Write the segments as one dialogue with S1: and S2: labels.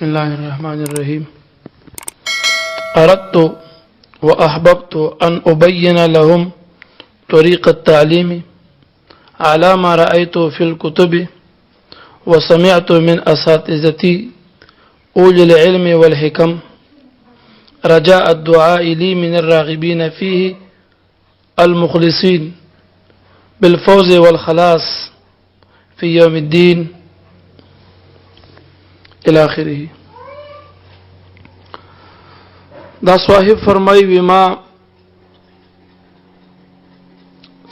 S1: بسم الله الرحمن الرحيم. أردت وأحببت أن أبين لهم طريق التعليم على ما رأيت في الكتب وسمعت من أساتذتي أولي العلم والحكم، رجاء الدعاء لي من الراغبين فيه المخلصين بالفوز والخلاص في يوم الدين الى اخره. دا صاحب فرمایي وی ما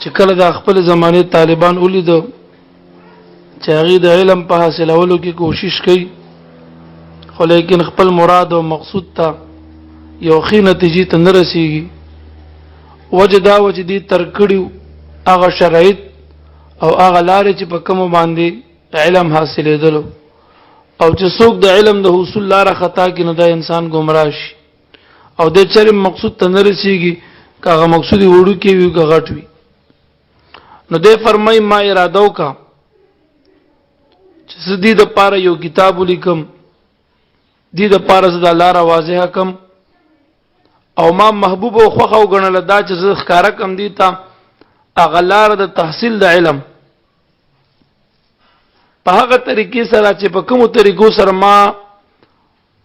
S1: چې کله د خپل زمانه طالبان ولید چې هغه د علم په حاصلولو کې کوشش کوي، خو لیکن خپل مراد او مقصود ته یو ښې نتیجې ته نه رسیږي، وجه دا و چې دې ترک کړي هغه شرایط او هغه لارې چې په کومو باندې علم حاصلېدلو، او چې څوک د علم د حصول لاره خطا کړي نو دا انسان ګمراه شي او د چرې مقصود ته نه رسیږي، که هغه مقصود یې وړوکی وي که غټ وي. نو دی فرمایي ما اراده وکړه چې زه دې دپاره یو کتاب ولیکم، دې دپاره زه دا لاره واضحه کړم، او ما محبوب او خوښه وګڼله دا چې زه ښکاره کړم دې ته هغه لاره د تحصیل د علم په هغه طریقې سره چې په کومو طریقو سره ما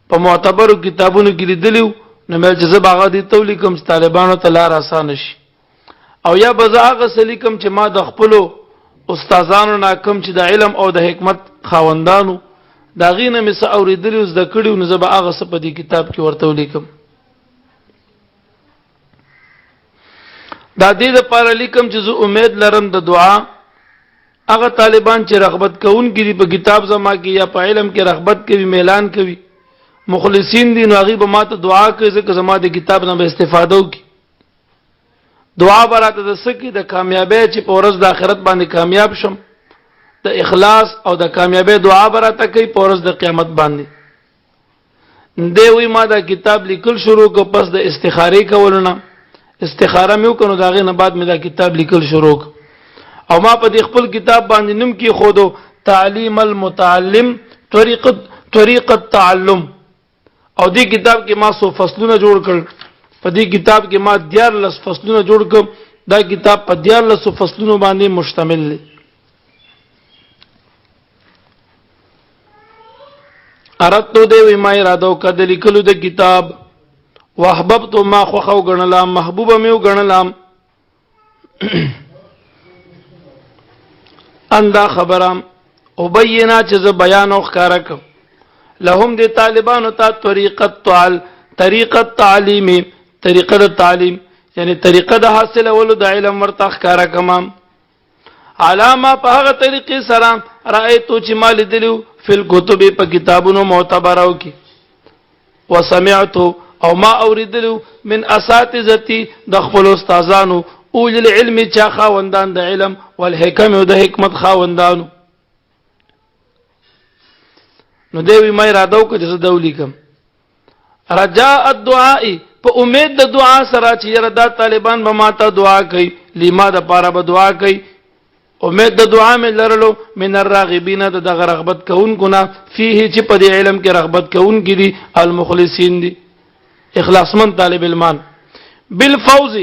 S1: په معتبرو کتابونو کې لیدلی، نو مې چې زه به هغه دې ته ولیکم چې طالبانو ته لار اسانه شي، او یا به زه هغه څه لیکم چې ما د خپلو استادانو نه کوم چې د علم او د حکمت خاوندانو د هغې نه مې څه اورېدلي او زده کړي، نو زه به هغه څه په دې کتاب کې ورته ولیکم. دا دې دپاره لیکم چې زه امید لرم د دعا هغه طالبان چې رغبت کوونکي دي په کتاب زما کې یا په علم کې رغبت کوي، میلان کوي، مخلصین دي، نو هغوی به ما ته دعا کوي، ځکه زما د کتاب نه به استفاده وکړي. دعا به راته د څه کې د کامیابۍ چې په ورځ د آخرت باندې کامیاب شم، د اخلاص او د کامیابۍ دعا به راته کوي په ورځ د قیامت باندې. دی وی ما دا کتاب لیکل شروع کو پس د استخارې کولو نه، استخاره مې وکړو، د هغې نه بعد مې دا کتاب لیکل شروع کو، او ما په دې خپل کتاب باندې نوم کې خودو تعلیم المتعلم طریقه التعلم. او دې کتاب کې ما څو فصلونه جوړ کړ. په دې کتاب کې ما 13 فصلونه جوړ کړ. دا کتاب په 13 فصلونو باندې مشتمل دی. اردت دی وی ما اراده وکړه د لیکلو د کتاب، واحببت ما خوښه وګڼله، محبوبه مې وګڼله ان دا خبره وبینا چې زه بیان او ښکاره کوم لهم د طالبانو ته طریقه تعال طریقه تعلیم، طریقه د تعلیم، یعنی طریقه د حاصلولو د علم ورته ښکاره کوم، علامه په هغه طریقې سره رأیتو چې ما لیدلو فل کتب په کتابونو معتبرو کې، وسمعت او ما اوریدلو من اساتذتي د خپل استادانو اول العلم چا خاوندان د علم والحکم او د حکمت خاوندانو. نو دی وی ما اراده وکړه چې زه دا ولیکم رجاء الدعاء په امید د دعا سره چې یاره دا طالبان به ماته دعا کوي، لما د پاره به دعا کوي. امید د دعا مې لرلو من الراغبین د دغه رغبت کوونکو نه فيه چې په دې علم کې رغبت کوونکي دي، المخلصین دي، اخلاصمن طالب علمان، بالفوز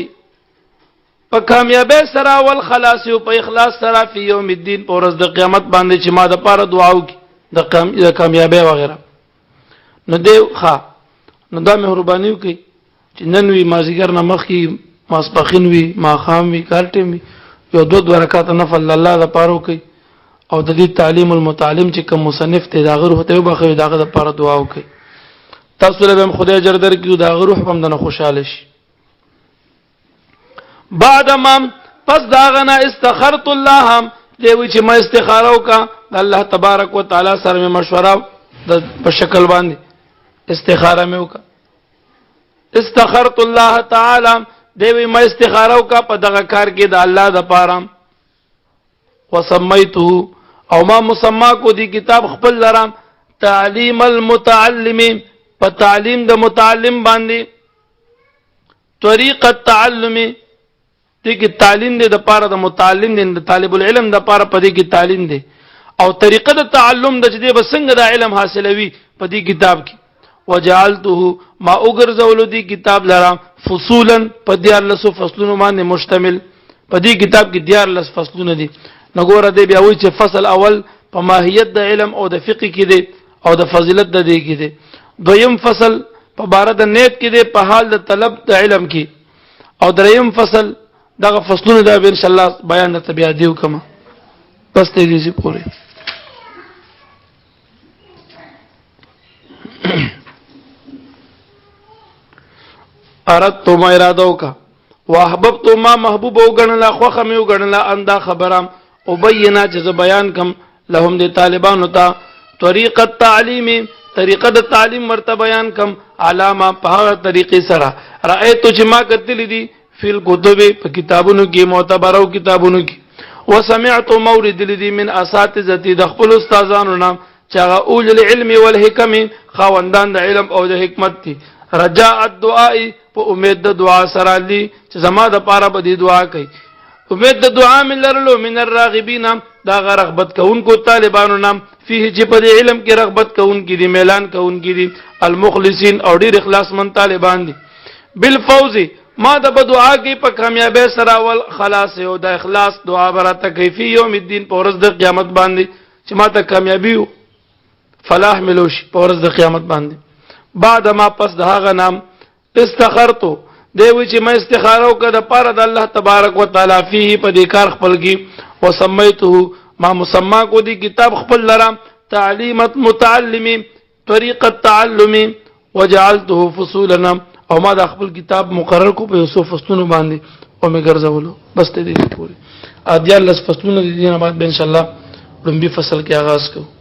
S1: په کامیابی سره، ول خلاص او په اخلاص سره، فی یوم الدین پر ورځ د قیامت باندې چې ما د پاره دعا وکړي د کامیابی وغیرہ. نو دی ښا نو دا مهرباني وکړي چې نن وي مازیګر نه مخکې، ماسپخین وي، ماښام وي، کار ټیم وي، یو دوه دوه رکعاته نفل الله د پاره وکړي، او د دې تعلیم المتعلم چې کوم مصنف ته دا غروح ته وبخښي، دا غو د پاره دعا وکړي. تاسو له هم خدای اجر درکړي، دا غروح هم دنه خوشاله شي. بعد ما پس دا غنا استخرت الله، دی وی چې ما استخاره وکا د الله تبارک وتعالى سره مې مشوره د په شکل باندې استخاره مې وکا. استخرت الله تعالی، دی وی ما استخاره وکا په دغه کار کې د الله د پاره. وسمیته او ما مسما کو دی کتاب خپل لرم تعلیم المتعلم په تعلیم د متعلم باندې طریقه تعلم. دې کې تعلیم دی د پاره د متعلم دی، د طالب العلم د پاره په دې کې تعلیم دی او طریقه د تعلم د چې دی به څنګه د علم حاصلوي په دې کتاب کې. وجعلته، ما وګرځولو دې کتاب لرا، فصولا، په 13 فصلونو باندې مشتمل. په دې کتاب کې 13 فصلونه دي. نو ګوره، دی بیا وایي چې فصل اول په ماهیت د علم او د فقه کې دی او د فضیلت د دې کې دی. دویم فصل په باره د نیت کې دی، په حال د طلب د علم کې، او دریم فصل. دغه فصلونه دا به ان شاء الله بیان د بیا دیو کما. بس دې دې پورې. اردت، ما اراده وکا، واحببت، ما محبوب وګڼله، خوخه مې وګڼله، ان دا خبره وبینا چې زه بیان کم، لهم، د طالبانو ته، طریقه تعلیم، طریقه د تعلیم ورته بیان کم، علامه، په هغه طریقې سره، رأیت، چې ما کتلې دي، فی الکتب، په کتابونو کې، معتبرو کتابونو کې، وسمعت، مورد لدی، من اساتذتی، د خپل استادانو نام چې هغه اول العلم والحکم، خاوندان د علم او د حکمت دي، رجاء الدعاء، په امید د دعا سره، لی، چې زما د پاره به دی دعا کوي. امید د دعا من لرلو، من الراغبین، دا غ رغبت کوونکو طالبانو نام، فيه، چې په دې علم کې رغبت کوونکي دي، میلان کوونکي دي، المخلصین، او ډیر اخلاص من طالبان دي، بالفوز، ما د بدعا کې په کامیابی سره، ول خلاص، او د اخلاص دعا براته کوي، فی یوم الدین، په ورځ د قیامت باندې، چې ما ته کامیابی فلاح ملو شي په ورځ د قیامت باندې. بعد ما، پس د هغه نام، استخرتو، دی وی چې ما استخاره وکړه د پاره د الله تبارک وتعالى، فيه، په دې کار خپل کې، وسمیته، ما مسما کو دی کتاب خپل لرا، تعلیمت متعلم، طریقه تعلم، وجعلته فصولنا، او ما د خپل کتاب مقرر کو په یو فصلونو باندې او مې ګرځولو. بس ته دې پوری ادیا لس فصلونه دي. دینه بعد ان شاء الله لومبي فصل کې آغاز کوو.